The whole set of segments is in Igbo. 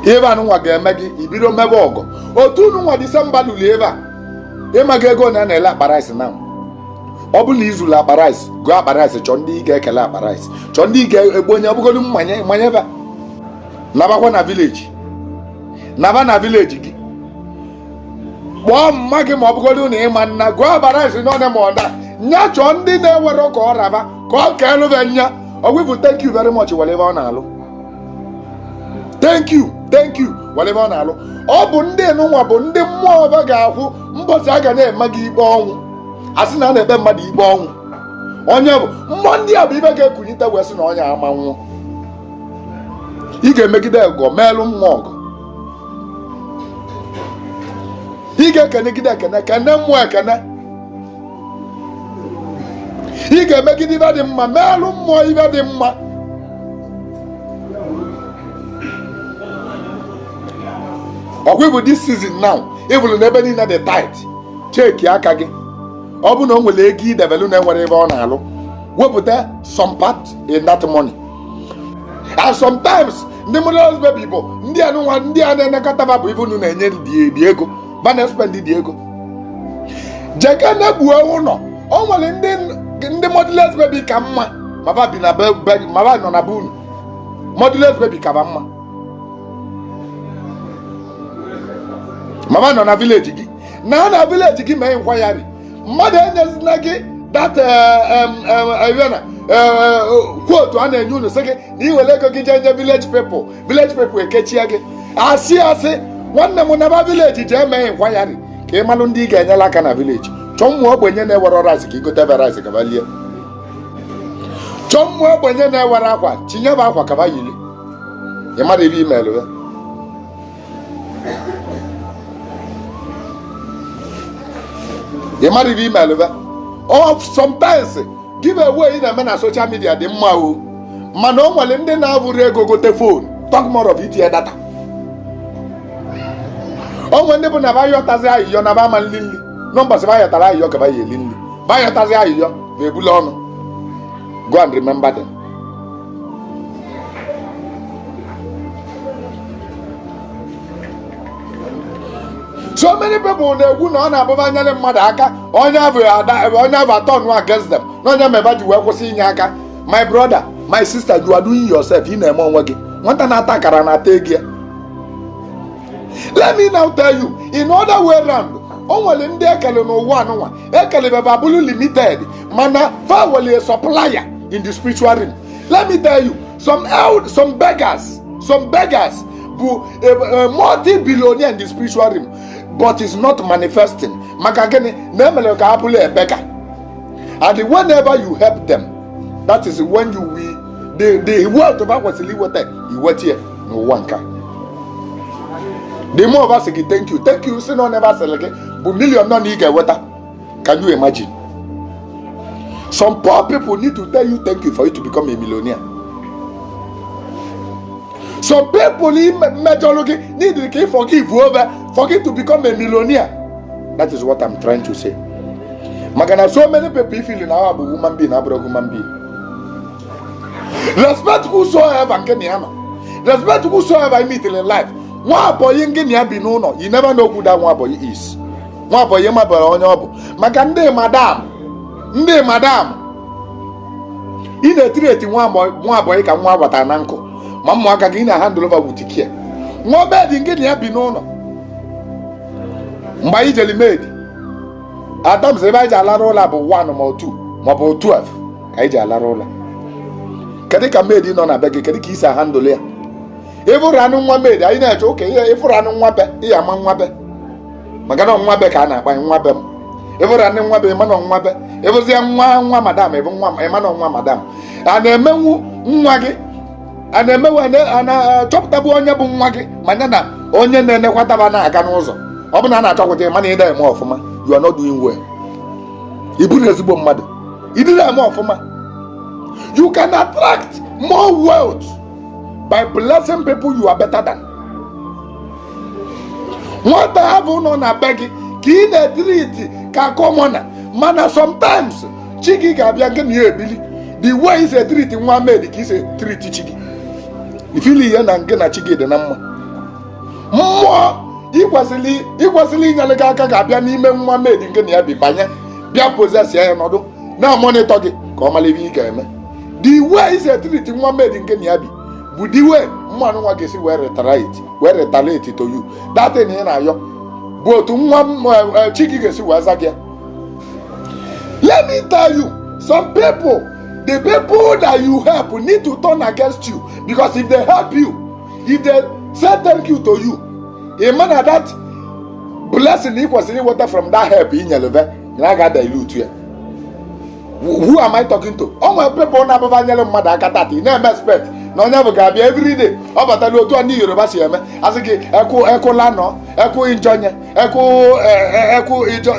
Ebe anụnwa ga-eme gị ibido mebe ọgọ otu unu nwa Disemba lụrụ ebe a ịmaga ego na na-ele akpa rice na ọ bụrụ na izulu akpa rice gụọ akpa rice chọọ ndị ị ga-ekele akpa rice chọọ ndị ị ga-egbu onye ọbụgodu mmanye mmanye ebe a nabakwa na village naba na village gị kpọọ mma gị ma ọ bụgodu na ịma nna gụọ akpa rice n'ọnụ ma ọ na nya chọọ ndị na-ewere ka ọ raba ka ọ kelụbe nya ọgwụbụ thank you very much were ebe ọ na-alụ thank you thank you were ebe ọ na-alụ ọ bụ ndị nụnwa bụ ndị mmụọ ọba ga-akwụ mbọsị a ga na-eme gị ikpe ọnwụ a sị na a na-ekpe mmadụ ikpe ọnwụ onye bụ mmụọ ndị a bụ ibe ga-ekunyite wee sị na onye ama nwụọ ị ga-emegide ọgọ meelụ mmụọ ọgụ ị ga-ekenegide ekene kene mmụọ ekene ị ga-emegide ibe dị mma meelụ mmụọ ibe dị mma ọkwa ịbụ this season now ịbụrụ na ebe niile dị tight cheki aka gị ọ bụ na o nwere ego idebelu na-enwere ebe ọ na-alụ wepụta some part in that money and sometimes ndị motherless baby bụ ndị anụnwa ndị a na-enekọta bụ ibe unu na-enye dị ego ba na-espend dị ego jeke na-egbuo ụlọ o nwere ndị ndị motherless baby ka mma ma ba bi na be ma ba nọ na be unu motherless baby ka ba mma mama nọ na village gị na na village gị mee inquiry mmadụ enyezina gị that na quote a na-enye unu sị gị na iwere ego gị jee nye village people village people ekechie gị asị asị nwanne m naba village jee mee inquiry ka ị malụ ndị ị ga-enyere aka na village chọọ mmụọ ogbenye na-ewere rice ka igote ebe rice kaba lie chọọ mmụọ ogbenye na-ewere akwa chinyebe akwa kaba yiri ị mara ebe imelụ ya ị mara ibe imelụ ya ọ sometimes give away ị na-eme na social media dị mma o mana o nwere ndị na-abụrụ ego gote phone talk more of itinye data o nwere ndị bụ na bayọtazi ayịyọ na ba ama nli nli nọmbọsị bayọtara ayịyọ ka ba ya eli nli bayọtazi ayịyọ ba ebula ọnụ go and remember them so many people na-egwu na ọ na-abụba nyere mmadụ aka onye abụ ada onye abụ atọ nụ against them na onye meba ji wee kwụsị inye aka my brother my sister you are doing yourself ị na-eme onwe gị nwata na-ata akara na-ata ego ya let me now tell you in other way round o nwere ndị ekele n'ụwa anụnwa ekelebebe abụrụ limited mana fa nwere supplier in the spiritual realm let me tell you some some beggars some beggars bụ a multi-billionaire in the spiritual realm but is not manifesting maka gịnị na emere ka ha bụrụ a beggar and whenever you help them that is when you will the wealth ba kwesịrị iweta iweta ya n'ụwa nke a the more of us gị thank you thank you si na ọ nebe asịrị gị bụ million nọ na ị ga-enweta can you imagine some poor people need to tell you thank you for you to become a millionaire some people mmejọrọ gị need ka ị forgive over forgive to become a millionaire that is what i'm trying to say maka na so many people ifili na ha bụ human being abụrụ human being respect whosoever nke na ya nọ respect whosoever you meet in life nwa abọyị nke na ya bi n'ụlọ you never know who that nwa abọyị is nwa abọyị mabara onye ọ bụ maka ndị madam ndị madam ị na-etiri eti nwa abọyị ka nwa agbata na nkụ ma ụmụaka gị ị na-handle over with care nwa maid nke na ya bi n'ụlọ mgbe anyị jeli maid adams ebe anyị ji alara ụlọ bụ 1 ma 2 ma ọ bụ 12 ka anyị ji alara ụlọ kedu ka maid nọ na be gị kedu ka isi ahandle ya ịfụrụ anụ nwa maid anyị na-eche ụka ihe ịfụrụ anụ nwa be ịya ama nwa be maka na nwa be ka a na-akpa nwa be m ịfụrụ anụ nwa be ịma na nwa be ịfụzie nwa nwa madam ịbụ nwa ịma na nwa madam a na-emenwu nwa gị a na-emenwu a na-achọpụtabụ onye bụ nwa gị ma ya na onye na-enekwataba na-aga n'ụzọ ọ bụ na a na-achọpụta ịma na ịda eme ọfụma you are not doing well ị bụrụ ezigbo mmadụ ị dịrị eme ọfụma you can attract more wealth by blessing people you are better than nwata ha bụ nọ na be gị ka ị na-etreat ka commoner mana sometimes chi gị ga-abịa gị na ya ebili the way isi etreat nwa maid ka isi etreat chi gị ifili ihe na nke na chi gị dị na mma Mmụọ ikwesịrị inyere gị aka ga-abịa n'ime nwa maid nke na ya bi, banye, bịa possess ya, nọdụ na monitor gị ka ọ mara ibe ị ga-eme. The way isi e-treat nwa maid nke na ya bi bụ the way mmanụ nwa ga-esi wee retaliate, wee retaliate to you. That thing ị na-ayọ bụ otu nwa chi gị ga-esi wee za gị ya. Let me tell you, some people, the people that you help need to turn against you, because if they help you, if they say thank you to you, ị ma na that blessing ị kwesịrị inweta from that help ị nyere ve na aga dilute ya. Who am I talking to? O nwere people na-abụba nyere mmadụ aka tata, ị na-eme expect na onye bụ ga-abịa everyday. Ọ batala otu a ndị Yoruba si eme, asị gị ẹkụ ẹkụ lanọ, ẹkụ njonye, ẹkụ ẹkụ ijọ,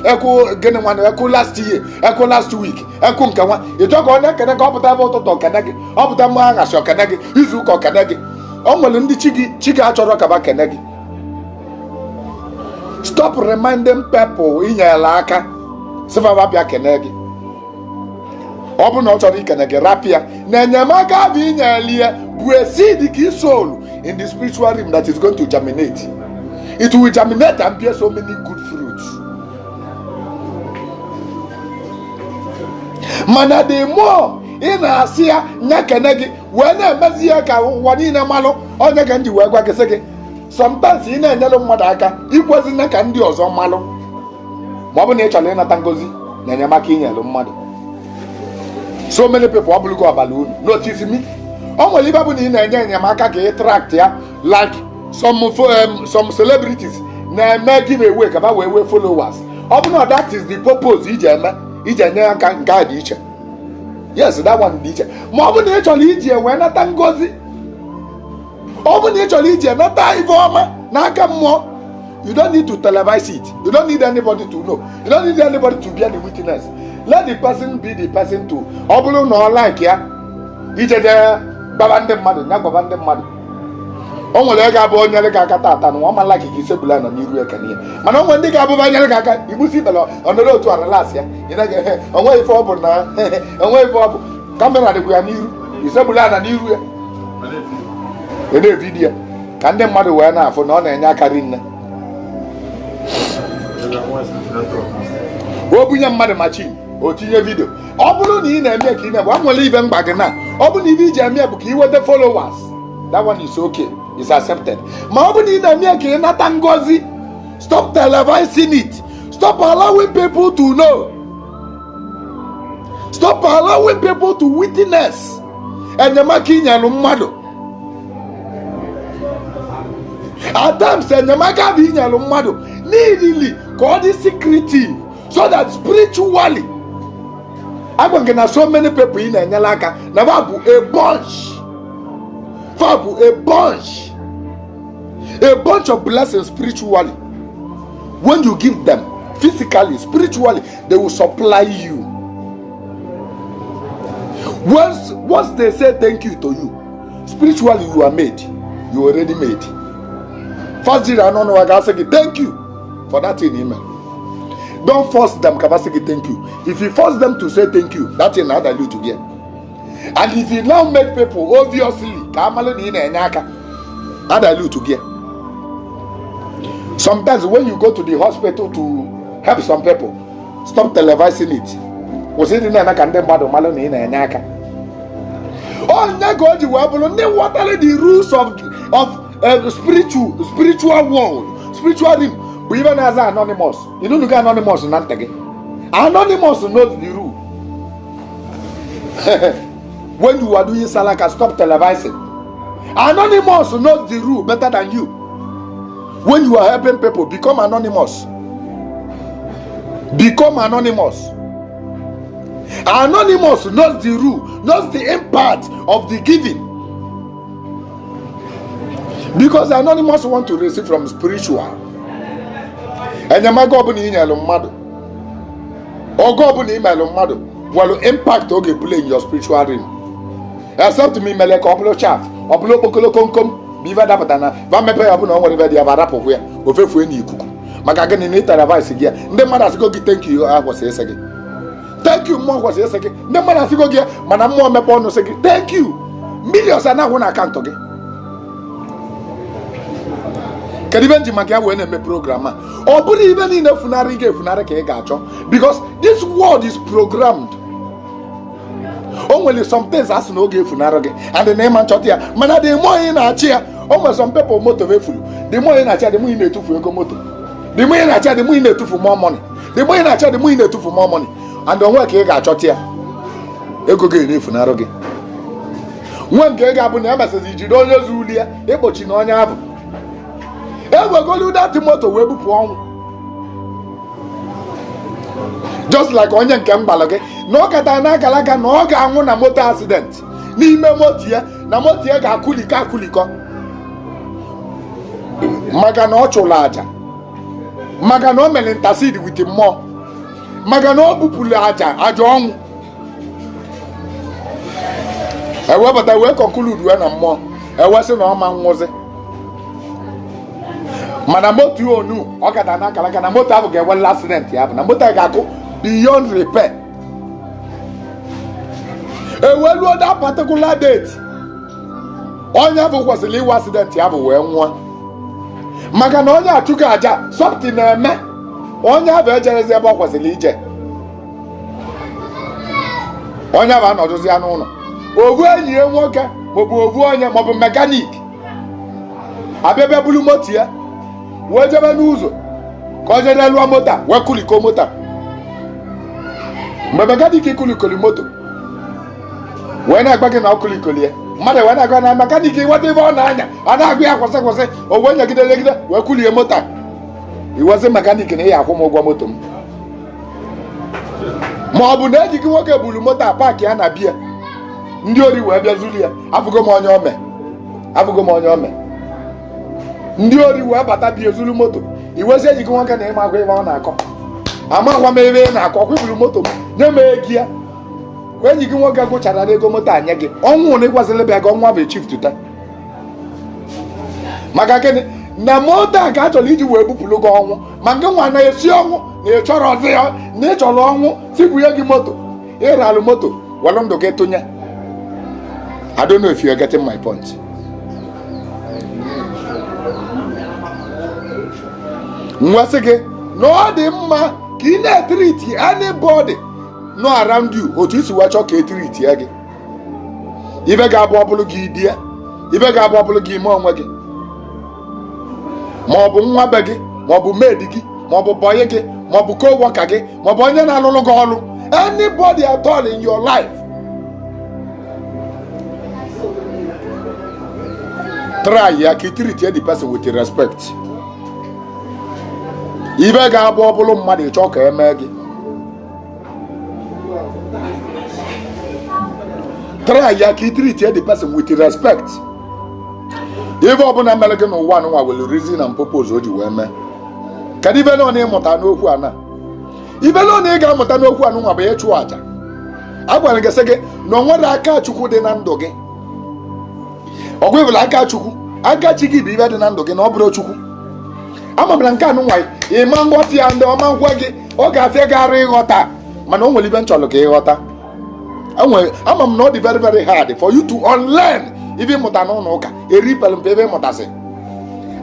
ẹkụ gịnị nwanne, ẹkụ last year, ẹkụ last week, ẹkụ nke nwa. Ịchọ ka ọ na-ekene ka ọ pụta ebe ụtụtụ okene gị, ọ pụta mma aghasị okene gị, izu ụka okene gị. O nwere ndị chi gị, chi gị achọrọ kaba kene gị. Stop reminding people inyere aka sịfaba bịa kene gị. Ọ bụrụ na ọ chọrọ ikene gị, rapịa na enyemaka bụ inyere ya bụ a seed ka i sow in the spiritual realm that is going to germinate. It will germinate and bear so many good fruits. Mana the more ị na-asị ya nya kene gị, wee na-emezi ya ka ụwa niile malụ, onye ka m ji wee gwa gị sị gị, sometimes ị na-enyere mmadụ aka, ikwezina ka ndị ọzọ malụ, ma ọ bụ na ị chọrọ ịnata ngozi na enyemaka inyere mmadụ. So many people, ọ bụrụgo ọbara unu notice me, o nwere ibe bụ na ị na-enye enyemaka ka ị tract ya, like some celebrities na-eme give away ka ba wee wee followers. Ọ bụ na that is the purpose iji eme, iji enye aka, nke a dị iche. Yes, that one dị iche. Ma ọ bụ na ị chọrọ iji wee nata ngozi, ọ bụ na ị chọrọ iji nata ife ọma n'aka mmụọ, you don't need to televise it. You don't need anybody to know. You don't need anybody to be the witness. Let the person be the person to. Ọ bụrụ na ọ like ya ijeje gbaba ndị mmadụ, ya gbaba ndị mmadụ. O nwere ego abụ onye gị aka tata na ọ ma like ka isegbula nọ n'iru ekene ya, mana o nwere ndị ga-abụba nyere gị aka igbusi ikpere, ọnọrọ otu a relax ya, ị naghị onwe ife ọ bụ na onwe ife ọ bụ camera dịkwa ya n'iru, isegbula na n'iru ya, ị na-evidio ya ka ndị mmadụ wee na-afụ na ọ na-enye aka rinne. O bunye mmadụ machine, o tinye video. Ọ bụrụ na ị na-eme ka ị na-eme, ọ nwere ibe mgba gị na ọ bụrụ na ibe iji eme bụ ka ị nweta followers, that one is okay, is accepted. Ma ọ bụrụ na ị na-eme ka ị nata ngozi, stop televising it. Stop allowing people to know. Stop allowing people to witness enyemaka inyelu mmadụ. At times enyemaka bụ inyelu mmadụ niile ka ọ dị secretive, so that spiritually, agwa gị na so many people ị na-enyere aka na ba bụ a bunch, fa bụ a bunch, a bunch of blessings spiritually. When you give them physically, spiritually they will supply you. Once they say thank you to you, spiritually you are made. You already made. First jiri anụ ọnụ ga-asị gị thank you for that thing ime. Don't force them ka sị gị thank you. If you force them to say thank you, that thing na dilute again. And if you now make people obviously ka amalụ na ị na-enye aka, a dilute gị. Sometimes when you go to the hospital to help some people, stop televising it. Kwụsị ịdị na-eme ka ndị mmadụ malụ na ị na-enye aka. Onye ka o ji wee bụrụ ndị ghọtara the rules of spiritual world, spiritual realm, bụ ibe na-aza anonymous. Ịnụnụgo anonymous na ntị gị? Anonymous knows the rule. When you are doing salaka, stop televising. Anonymous knows the rule better than you. When you are helping people, become anonymous. Become anonymous. Anonymous knows the rule, knows the impact of the giving, because anonymous want to receive from spiritual. Enyemaka ọbụla inyelu mmadụ, ogo ọbụla imelụ mmadụ, nwere impact ọ ga-play in your spiritual realm, except ma imele ka ọ bụrụ chaff, ọ bụrụ okpokolo komkom bụ ife dapụta na va mepe ya, bụ na ọ nwere ife dị ya ba rapụkwu ya ofefue n'ikuku. Maka gịnị? Na ịtara vice gị ya, ndị mmadụ asịgo gị thank you. Ha kwesịrị ịsị gị thank you. Mmụọ kwesịrị ịsị gị, ndị mmadụ asịgo gị ya, mana mmụọ mepe ọnụ sị gị thank you, millions a na-ahụ na account gị. Kedu ibe nji maka ya wee na-eme program a? Ọ bụrụ ibe niile funarị ga-efunarị ka ị ga-achọ, because this world is programmed. O nwere some things a sị na oge efunarị gị and na ịma nchọta ya, mana the more ị na-achị ya, o nwere some people moto efuru. The more ị na-achị ya, the more ị na-etufu ego moto. The more ị na-achị ya, the more ị na-etufu more money. The more ị na-achị ya, the more ị na-etufu more money, and onwe ka ị ga-achọta ya, ego gị na-efunarụ gị. Nwe nke ị ga-abụ na emesịrị jide onye zuru ya, ịkpọchi na onye ahụ ewegolu that moto wee bupụ ọnwụ, just like onye nke m gbalụ gị na ọ kata n'akara aka na ọ ga-anwụ na moto accident n'ime moto ya, na moto ya ga-akụlikọ akụlikọ, maka na ọ chụrụ aja, maka na o mere intercede with mmụọ, maka na o bupụrụ aja ọnwụ, ewebata wee conclude wee na mmụọ ewesị na ọ ma nwụzi. Mana moto onu ọ kata n'akara aka na moto ahụ ga-enwe accident, ya bụ na moto a ga-akụ beyond repair. Eweluo that particular date onye bụ kwesịrị iwe accident ya bụ wee nwụọ, maka na onye achụghị aja, something na-eme onye ahụ ejerezi ebe ọ kwesịrị ije. Onye ahụ anọdụzi ya n'ụlọ, ovu enyi ya nwoke maọbụ ovu onye maọbụ mechanic abịa bịa buru moto ya wee jebe n'ụzọ ka ọ jere lụọ moto a, wee kuliko moto a. Mgbe mechanic kulikoli moto wee na-agba gị na ọ kulikoli ya, mmadụ wee na-agwa na mechanic nweta ebe ọ na-anya, a na-agụ ya kwụsị kwụsị, o wee nyegide nyegide wee kulie moto a. Iwezi mechanic na ị akwụ m ụgwọ moto m, ma ọ bụ na enyi gị nwoke buru moto a park ya na bia, ndị ori wee bịa zuru ya. Afụgo m onye ome, afụgo m onye ome. Ndị ori wee bata bịa zuru moto. Iwezi enyi gị nwoke na ịma agwa ebe ọ na-akọ, amakwa m ebe ị na-akọ, ọkwa iburu moto m, nye m ego ya. Enyi gị nwoke gụchara ego moto a nye gị, ọnwụ na ịgwazịrị bịa gị ọnwa bụ chief tuta. Maka gịnị? Na moto a ka a chọrọ iji wee bupụrụ gị ọnwụ, ma nke nwa na-esi ọnwụ na ị chọrọ ọzọ ya, na ị chọrọ ọnwụ sibunye gị moto, ịralụ moto welụ ndụ gị tụnye. I don't know if you are getting my point. Nwesị gị na ọ dị mma ka ị na-etreat anybody nọ around you otu isi wee chọọ ka etreat ya gị. Ibe ga-abụ ọbụlụ gị die, ibe ga-abụ ọbụlụ gị ime onwe gị, ma ọ bụ nwa be gị, ma ọ bụ maid gị, ma ọ bụ boy gị, ma ọ bụ co-worker gị, ma ọ bụ onye na-alụlụ gị ọrụ, anybody at all in your life, try ya ka treat the person with respect. Ibe ga-abụ ọbụlụ mmadụ ịchọ ka emee gị, try ya ka treat the person with respect. Ibe ọbụla mere gị n'ụwa nụnwa nwere reason and purpose o ji wee mee. Kedu ibe nọ na ịmụta n'okwu a? Na ibe nọ na ị ga-amụta n'okwu anụnwa bụ ịchụ àjà. A gwara gị sị gị na o nwere aka Chukwu dị na ndụ gị. Ọgwụ ịbụla aka Chukwu, aka chi gị bụ ibe dị na ndụ gị, na ọ bụrụ Chukwu. Ama m na nke anụnwa ịma nghọta ya, ndị ọma ngwa gị, ọ ga-afịa gị arụ ịghọta, mana o nwere ibe m chọrọ ka ịghọta. Ama m na ọ dị very very hard for you to unlearn ibe ịmụta n'ụlọ ụka eri pere mpe ebe ịmụtasị.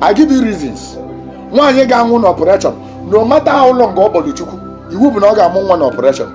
I give you reasons. Nwaanyị ga-anwụ na operation, no matter how long ọ kpọrọ Chukwu, iwu bụ na ọ ga-amụ nwa na operation.